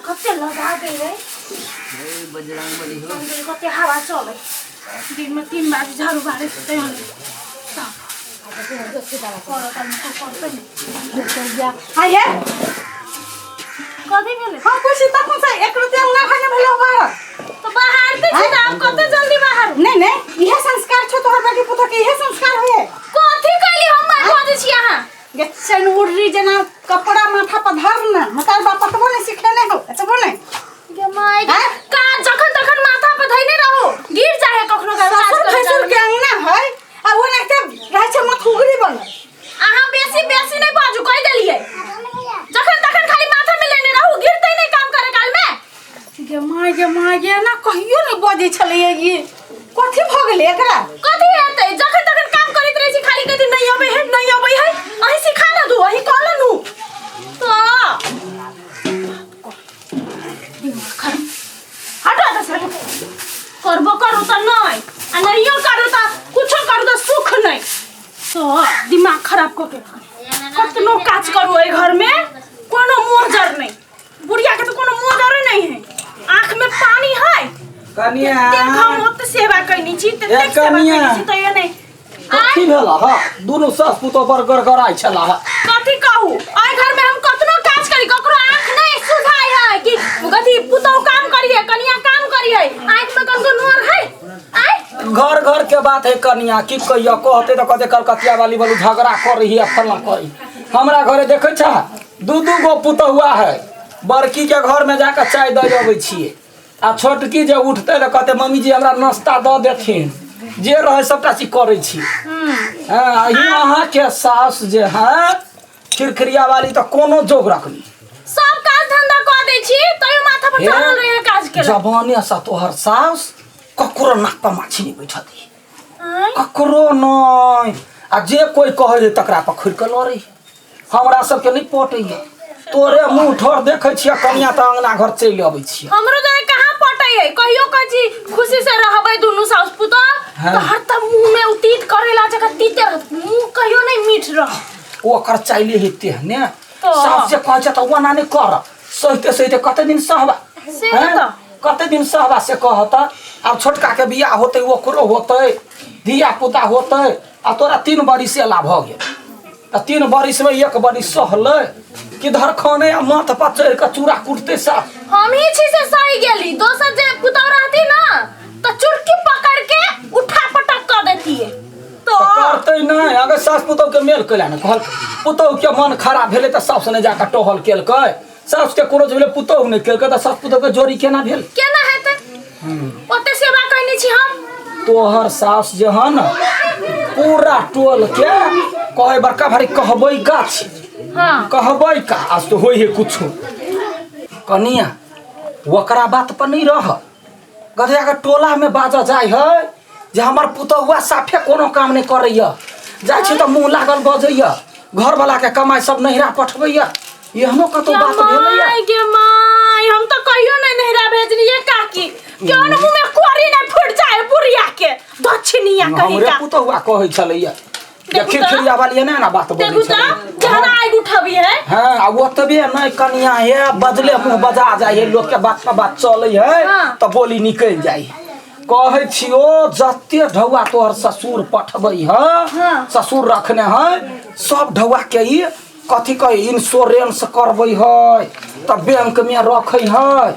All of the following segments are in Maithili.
कते लगा गेलै। हे बजरंग बली हो। कते हवा चलै। दिनमे 3 बार झाड़ू बारै छै, तैयो नहि तब करत आदमी को करतै नहि। आइ हे। कथी भेलै? हम पूछी तखन से एक रुपया अंगना घर नहि भेलो बाहर। तऽ बाहर तऽ छी तऽ आब कते जल्दी बाहर? नहीं नहीं, इहे संस्कार छौ तोहर बेटी पुतोह के, इहे संस्कार होए। कथी कैली हम? मार बजै छी अहाँ। गे चनुर्री जेना कपड़ा माथा पर धर न, मतार बाप एतबो नहीं सिखेने हो, एतबो नहीं। गे माय गे। आँय? काज जखन तखन माथा पर धैने रहो, गिर जाए कखनो काल काज ससुर करे भैंसुर जामे। के अंगना है आ वो नहीं रहै छै मथुगरी बनल। अहाँ बेसी बेसी नहीं बाजू, कहि देलियै। जखन तखन खाली माथा में लेने रहू, गिरते नहीं काम करे काल में। गे माय गे माय गे, ना कहियो नहीं बजै छलै ई, कथी भऽ गेलै एकरा? कथी हेतै? जखन तखन काम करैत रहै छी, खाली कहै नहीं अबै है, नहीं अबै है। अहीं सिखा न दू, अहीं कह लनू तो दिमाग खराब। हटो एतऽ से, हटो। करबो करू तऽ नहि आ नहियो करू तऽ कुछो करू तऽ सुख नहि। तो दिमाग खराब कऽ के रखने। कतनो काज करू एहि घर में कोनो मोजर नहीं। बुढ़िया के तो कोनो मोजरे नहीं है। आँख में पानी है। कनिया। तेक हम ओते सेवा कैनी छी, ए, तेक सेवा कनिया। कैनी छी, तैयो नहीं। कथी भेल ह? दुनू सास पुतोह बड़ गड़गड़ाइ छला ह। कथी कहू, एहि घर में हम कतनो काज करी, ककरो आँख नहीं सुझाय है कि कथी पुतोह काम करी है, कनिया काम करी है। आँख में कनको नोर है आय। घर घर के बात है कनिया, की कहियो, कहते तऽ कहते कलकतिया वाली बोलू झगड़ा कर रही है, फल्ला करी। हमरा घरे देखै छा, दू दू गो पुतहुआ है। बड़की के घर में जाकर चाय दऽ अबै छियै आ छोटकी जे उठतै तऽ कहतै मम्मी जी हमरा नाश्ता दऽ देथिन। जे रहै सबटा चीज करै छी। हँ, ई अहाँके सास जे है खिरखिरिया वाली तऽ कोनो जोग रखनी। सब काज धंधा कऽ दै छी तैयो माथा पर चढ़ल रहे काज के। जवाने से तोहर सास ककरो नाक पर माछी नहि बैठत, आँय? ककरो नहि। आ जे कोइ कहै है तकरा पर खुलि कऽ लड़ै। हमरा सबके नहि पटैया। तोरे मुँह ठोर देखै छियै कनिया तऽ अंगना घर चलि अबै छियै। हमरो जरे कहाँ पटै है? कहियो कहै छी खुशी से रहबै दुनू साउस पुतोह तऽ हरदम मुँह में उतीत करेला जगह तीते रहत, मुँह कहियो नहीं मीठ रह। ओकर चाइले है तेहने। तऽ। सास जे कहै छै तऽ ओना नहि कर, सहिते सहिते कते दिन सहबा? से हैं? तऽ। कते दिन सहबा से कहत। आब छोटका के बियाह होतै, ओकरो होतै, धिया पुता होतै। आ तोरा 3 बरिस एला भऽ गेल तऽ 3 बरिस में 1 बरिस सहलै कि धरखने आ माथ पर चढ़ि कऽ चूड़ा कुटतै साफ। हम ही छी से सही गेली, दोसर जे पुतोह रहती ना तऽ चुटकी पकड़ के उठा पटक कर देती। तो करतै नहि। अगर सास पुतोह के मेल कैला ने कहल, पुतोह के मन खराब भेलै तऽ सास ने जाकऽ टहल केलकै। सास के कोनो भेलै, पुतोह नहि केलकै, तऽ सास पुतोह के जोड़ी केना भेल? केना हेतै? ओते सेवा कैने छी हम। तोहर सास जे हन पूरा टोल के कहे बड़का भारी कहबै का छी। हाँ। कहबै का आज तो होई है कुछो। कनिया ओकरा बात पर नहीं रह, गधेया के टोला में बाजा जाय है जे हमर पुतहुआ साफे कोनो काम नहीं करैया, जाइ छी तऽ मुँह लागल बजैया, घरवाला के कमाई सब नहिरा पठबैया। एहनो कतौ बात भेलैया? माय गे माय, हम तो कहियो नहीं नहिरा भेजलिए काकी। क्यों न मुंह में कोरी नहीं फूट जाए बुढ़िया के दक्षिणिया कहीं हमरे का। पुतहुआ कहै छलैया जे देखू तऽ। खिरखिरिया वाली ने ना बात बजै देखू तऽ छलै। जहन आगि उठबी है। हाँ, आ ओतबे नहीं कनिया हे, बजले मुँह बजा जाइ है, लोक के बात पर बात चलै है। हाँ। तऽ बोली निकलि जाइ है। कहै छियो जते ढौआ तोहर ससुर पठबै है। हाँ। ससुर रखने है सब ढौआ के ई कथी कहै इंश्योरेंस करबै है तऽ बैंक में रखै है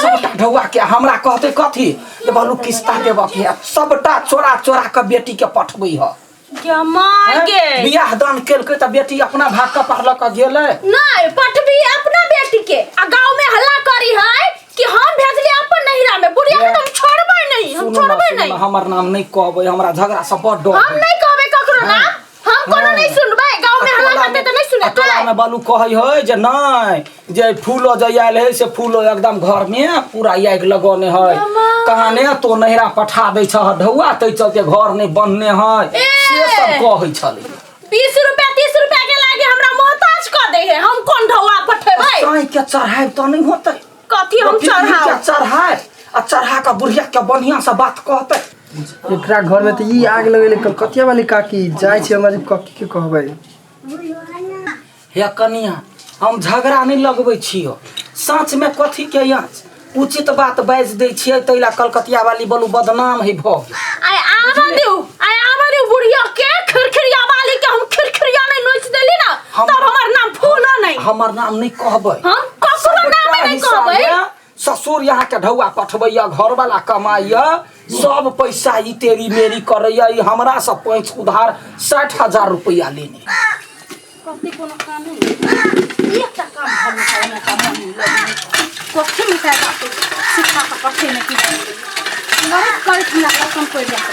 सबटा ढौआ के। हमरा कहतै कथी जे बालू किस्ता देबऽ के है, सबटा चोरा चोरा के बेटी के पठबै है। गे माय गे। बियाह दान केलकै तऽ बेटी अपना भाग कपार लऽ कऽ गेलै। नहीं पठबी अपना बेटी के आ गांव में हल्ला करी है कि हम भेजली अपन नहिरा में बुढ़िया के, हम छोड़बै नहीं, हम सुनू ना, छोड़बै सुनू नहीं। ना, हमर नाम नहीं कहबै, हमरा झगड़ा से बड़ डर हम है। नहीं कहबै ककरो नाम, हम कोनो नहीं सुनबै। गांव में हल्ला करते तऽ नहीं आ टोला सुनेतै। में बालू कहै है जे नहीं जे फूलो जे आयल है से फूलो एकदम घर में पूरा आगि लगौने है। मामा। कहाने तो नहिरा पठा दै छह ढौआ, तै चलते घर नहीं बनने है। ए। से सब कहै छलै। 20 रुपया 30 रुपया के लागे हमरा मोहताज कऽ दे है, हम कोन ढौआ पठेबै? साँइ के चढ़ायब तऽ नहीं होतै। कथी हम चढ़ाओ? के चढ़ायब आ चढ़ा कऽ बुढ़िया के बढ़िया से बात कहतै। एकरा घर में तऽ ई आग लगेले कलकतिया वाली काकी। जाइ छी हमरा काकी के कहबै। हे कनिया, हम झगड़ा नहि लगबै छियो। साँच में कथी के आँच, उचित बात बाजि दै छियै ताहि ला कलकतिया वाली बोलू बदनाम है भऽ गेल। आइ आबऽ दियौ, आइ आबऽ दियौ बुढ़िया के, खिरखिरिया वाली के। हम खिरखिरिया नहीं नोच देली ना तब हमर नाम फूलो नहीं। हमर नाम नहीं कहबै। हम ककरो नाम नहीं हिस्सा कहबै। में ससुर यहाँ के ढौआ पठबैया, घरवाला कमाइया, सब पैसा ई तेरी मेरी करैया। ई हमरा से पैंच उधार 60,000 रुपया लेने। कथी कोनो काम नहीं, एकटा काम घर में करे में काम नहीं लगे। कथी में काय बात सिखा के पठे में की लड़त करत हमरा कसम पड़ि जात।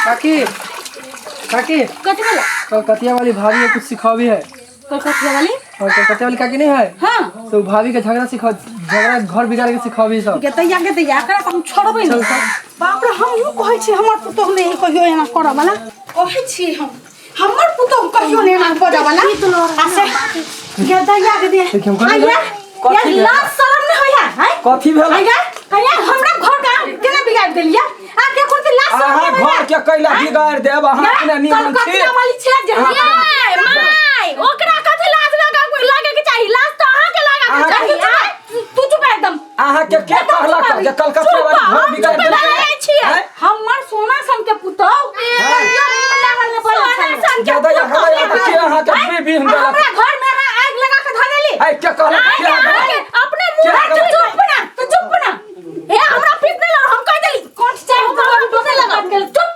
काकी, काकी। कथी भेला? कलकतिया वाली भाभी के कुछ सिखावी है। कलकतिया वाली? और कलकतिया वाली काकी नहीं है? हाँ। तो भाभी के झगड़ा सिखा, झगड़ा घर बिगाड़ के सिखावी सब। गेतैया गेतैया, एकरा तऽ हम छोड़बै चल नहि। चल। बाप रे, हम यूं कहै छी हमर पुतोह नहि कहियो एना करऽ वाला। कहै छी हम हमर पुतोह कहियो नहि एना बजऽ वाला। आ से गेतैया गेतैया। देखियौ, हम कहलियै आइया, कथी यार, भेल? लाज शरम नहि होइया, हैं? कथी भेल? आइया, आइया, हमरा घर के केना बिगाड़ देलियै? आ के कोन लाज शरम अहाँ नहि होइया? घर के कैला बिगाड़ देब? अहाँ अपने निमन छी। कलकतिया वाली छै जे अहाँ ये my, ओकरा कथी लाज लगा लागे के चाही? लाज तऽ अहाँ के लागे के अहाँ चाही। के- आँय? तू चुप एकदम। अहाँ के के कहलक जे कलकतिया वाली चुप, घर हम बिगाड़ चुप देलकै? रहै छियै। हैं? हमर सोना सन के पुतोह सोना सन के गदैया पुतोह। गदैया तऽ के अहाँ के बीबी देलक? हमरा घर में अहाँ आगि लगा के धऽ देली। ऐ के कहलक? आँय, के अहाँके अपने मुँह के से चुप ना, तू चुप ना। हे हमरा पीटने लग, हम कह देली कोन चाहे तो टोके लगा गेल। चुप।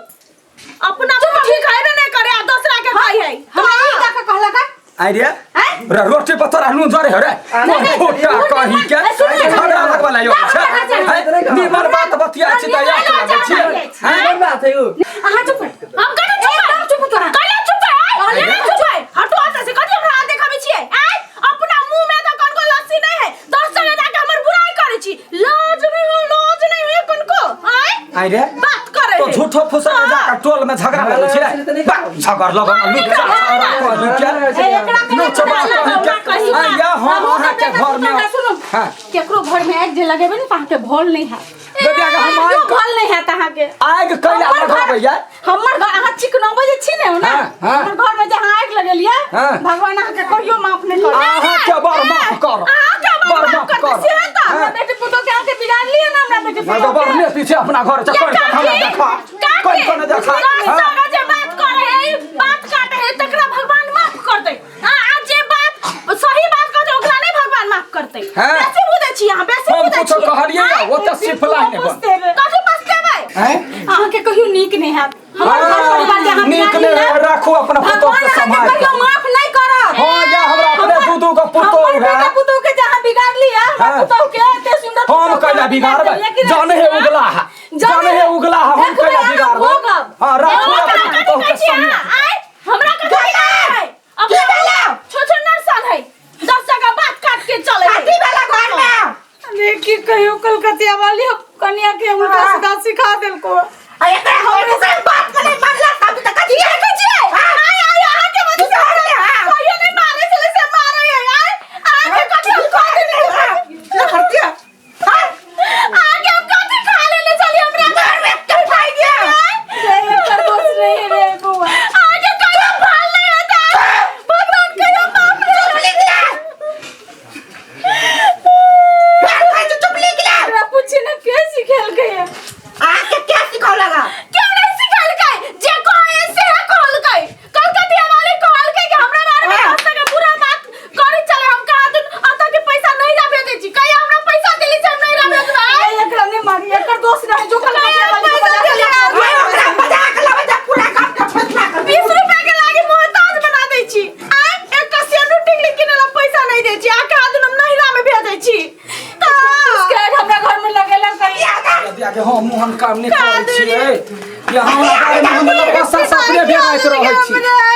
अपना मुँह ठीक हेबे नहीं करे आ दोसरा के कहै है। हमरा ई जाके कहलक आइ रे हैं? रे, रोटी पर तोरा नून जरे रे नहीं, कोन फुटा कही के सुन ले। झगड़ा लगवा ला यो छै हैं? निमन बात बतिया छी तऽ याद लागै छी हैं? कोन बात है उ? अहाँ चुप। हम कने चुप है? एकदम चुप तोरा। कने चुप है? कने चुप है? हटो एतऽ से। कथी हमरा हाथ देखाबै छियै? आँय, अपना मुँह में तऽ कनको लस्सी नहीं है, 10 जगह जाके हमर बुराई करै छी। लाज नहीं हो, लाज नहीं हो कनको? आँय, आइ रे, बात करे तो है। झूठो फूसा के जाके टोल में झगड़ा लगै छै रे। बा झगड़ लगन लुच्चा छौड़ा कही के। ए, एकरा के लुच्चा कही के। आइ या हम अहाँ के घर में सुनू। हाँ। केकरो घर में आगि जे लगेबै ने तऽ अहाँके भल नहि हैत। ददिया के हम आगि भल नहि हैत अहाँके। आगि कैला हमर घर- लगबैया? हमर घर अहाँ चिकनबै जे छी ने ओना, हाँ, हाँ। हमर घर में जे अहाँ आगि लगेलियै, हाँ। भगवान अहाँके कहियो माफ नहि करत। अहाँ के बड़ माफ कर, अहाँके बड़ बड़ माफ माफ करतै, कर। से तऽ। हमरा हाँ। बेटी पुतोह के अहाँके बिगाड़लियै ने हमरा बेटी नहीं तो पुतोह बड़ के। ने पीछे अपना घर से कोई काकी, हमरा देखा, कोई काकी, कोने देखा। दस हाँ। जगह जे बात करे है, बात काटे है, तकरा भगवान माफ करतै। आ आ जे बात सही बात कहतै ओकरा नहीं भगवान माफ करतै। हाँ। बेसी बुझै छी अहाँ, बेसी हम बुझै कुछो छी। कहलियै आँय? ओते सिफला नहि बन। पछतेबै। कथी पछतेबै? हैं? अहाँके कहियो नीक नहि हैत। हमर घर परिवार जे अहाँ नीक बिगाड़ली नहि ने, राखू अपना पुतोह भगवान के अहाँके सम्हारि कहियो कऽ। माफ नहि करत। हाँ, या हमरा अपने दू दू गो पुतोह हमर है। बेटा पुतोह के जे अहाँ बिगाड़ली है, हमर हाँ। पुतोह के एते सुंदर हम पुतोह के कैला अहाँ बिगाड़बै? बिगाड़ देलियै कि नहि? जाने हे उगला है, जाने हे उगला है, हम देखबै कैला अहाँ बिगाड़बै? भोगब। हाँ, राखू हमरा अपना कथी पुतोह कहै के छी अहाँ? सम्हारि। आँय, हमरा कथी कहै है? अपना छोछो नरसन है, 10 जगह बात काट के चले है। कथी भेला घर में? अरे की कहियो कलकतिया वाली, हम कनिया के उल्टा सीधा सिखा देलको। आ एकरा हमरे से बात के नहीं मानला तब तक कथी देखै छियै? आँय, आँय, अहाँके वजह से हमरा कहियो नहि मारै छलै से मारै है। आँय, अहाँके कथी हम खा लेने करतिया? अहाँके हम कथी खा लेने छलियै हमरा घर में के खाइ दिया? एकर दोष नहीं रे बौआ। अहाँके कहियो भाल नहि होता, भगवान कहियो माफ नहि चुप लिख ले, घर खाइ से चुप लिख ले। एकरा पूछी ने के सिखेलकै है? आके क्या सिखौलक? क्यों नहीं सिखेलकै? जे कहै से कहलकै। कलकतिया वाली कहलकै कि हमरा बारे में दस टका बुरा बात करी चले। हम कहा दुन अतः के पैसा नहीं ला भेजै छी। कहिया हमरा पैसा देली से हम नहीं ला भेजबै? ए, एकरा नहीं मारी, एकर दोष नहीं जो कलकतिया वाली के पैसा बजा के देली। लाओ। आय ओकरा बजा के लाबै जा, पूरा गाम के फैसला कर। 20 रुपया के लागी मोहताज बना दै छी। आय, एक कसिया टिकली किने ला पैसा नहीं दै छी आ कहा दुन हम नहिरा में भेजै छी। तऽ के हमरा घर में लगेलक कहिया? ददिया के हम मोहन काम नहि करै छियै। ये हमरा बारे में हम पैसा से अपने भेजैत रहै छी।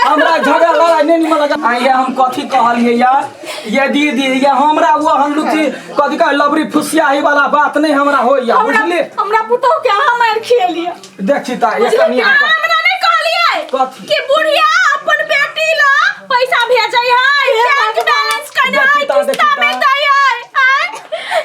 हमरा झगड़ा लड़ाइ नहि निमन लगा। आइ ये हम कथी कहलियै यार ये दीदी, ये हमरा ओहन लुची कथी कहै लबरी फुसियाही वाला बात नहि हमरा होइया, बुझली? हमरा पुतोह के अहाँ मारि खिएलियै। देखी तऽ ये कनिया हमरा नहीं कहलियै कथी? कि बुढ़िया अपन बेटी ला पैसा भेजै है, बैंक बैलेंस कने है, देखी तऽ, किस्ता देखी में तऽ। दै है। आँय,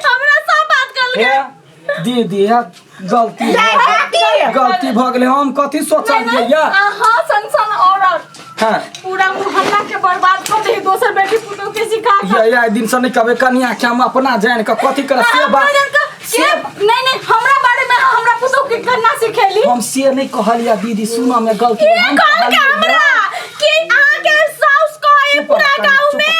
हमरा सब बात कहलकै। हे दीदी, हे गलती भऽ गेल, गलती भऽ गेलै। हम कथी सोचलियै या अहाँ सन सन औरत हाँ पूरा मोहल्ला के बर्बाद कर दे दोसर बेटी पुतोह के सिखा के ये ये दिन से नहीं कहबे कनिया के हम अपना जान के कथी कर से बात से नहीं नहीं हमरा बारे में हमरा पुतोह के करना सिखेली हम से नहीं कहलिया दीदी सुनो में गलती ई हम कहल के कहलियै हमरा कि अहाँ के साउस कहे चुप पूरा रह, कनिया, गाँव चुप में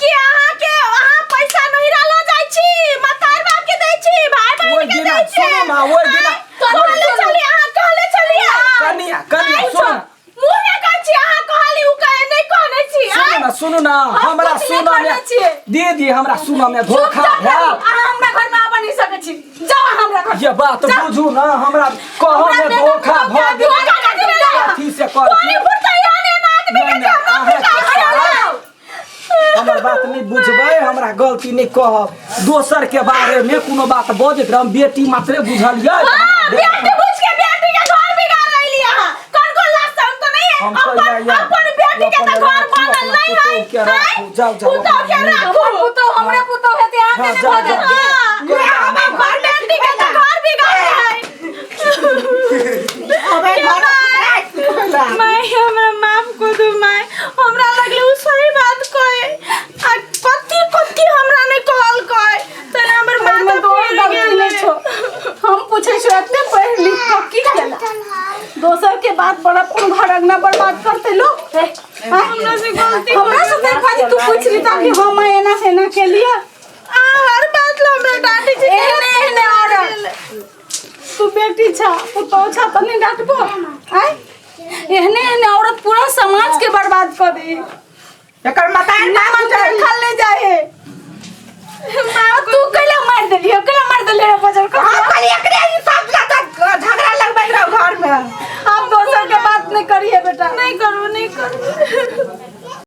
कि अहाँ के अहाँ पैसा नहीं रहलो जाइ छी मतार बाप के दै छी भाई ओहि बहन के दिना, दै छी सुनू ना, ओहि दिना, कहले चली अहाँ कहले चली कनिया कनिया सुनो ना मुंह में कहै छी अहाँ कहली उ कहे नहीं कहने छी सुनू ना सुनू ना हमरा कुछ नहीं सुनो में करने छियै। दीदी हमरा सुनो में धोखा चुपचाप भेल रहू। अहाँ हमरा घर में आबऽ नहीं सकै छी जाओ अहाँ हमरा घर ये बात बुझू ना हमरा कह हमरा में बेटा धोखा पुतोह भऽ के गेल धोखा कथी भेलै? कथी से कर तोरी फुटतै एहन एहन आदमी के नहीं, जे हमरा अहाँ पिटाइ के करल। हमर बात नहीं बुझबै हमरा गलती नहीं कहब दोसर के बारे में कोनो बात बजैत रहम बेटी मात्रे बुझलियै हाँ, बेटी बुझ के बेटी के घर बिगाड़ रही अहाँ कौन कौन लाज शर्म तो नहीं है हम अपन कहिया या- अपन बेटी के अपन तो घर राखू, बनल अपना नहीं है पुतोहु के राखू, आँय? जाओ, जाओ, पुतोहु के अपना राखू हमर पुतोह हमरे पुतोह हेतै अहाँ हाँ, के जाओ, नहि भऽ जाओ। जायत हाँ, हमर बेटी के तो घर बिगाड़ है अबे घर माय हमरा माफ कर दू माय हमरा लगले उ सही बात कहे आ कथी कथी हमरा नहीं कहल कहे तने हमर एहिमे माथा तोहर फिर गलती गेल नहि छौ हम पूछै छौ एते पढ़ि लिख कऽ की केला दोसर के बात पर अपन घर अंगना बर्बाद करते लोग हमरा से गलती हमरा से देख पाजी तू पूछ रही था कि हम एना से एना के लिए आ हर बात ला हमरा डांटी छी एहने एहने औरत तू बेटी छा पुतोह छा त नहीं डांटबो आय एहने एहने औरत पूरा समाज के बर्बाद कर दे एकर मतार नाम देखल ले जाए तू कैला मार देली कैला मार देली रे बजर को हम कहली एकरे ही सब झगड़ा लगबैत रहो घर में हम दोसर के बात नहीं करिए बेटा नहीं करू नहीं करू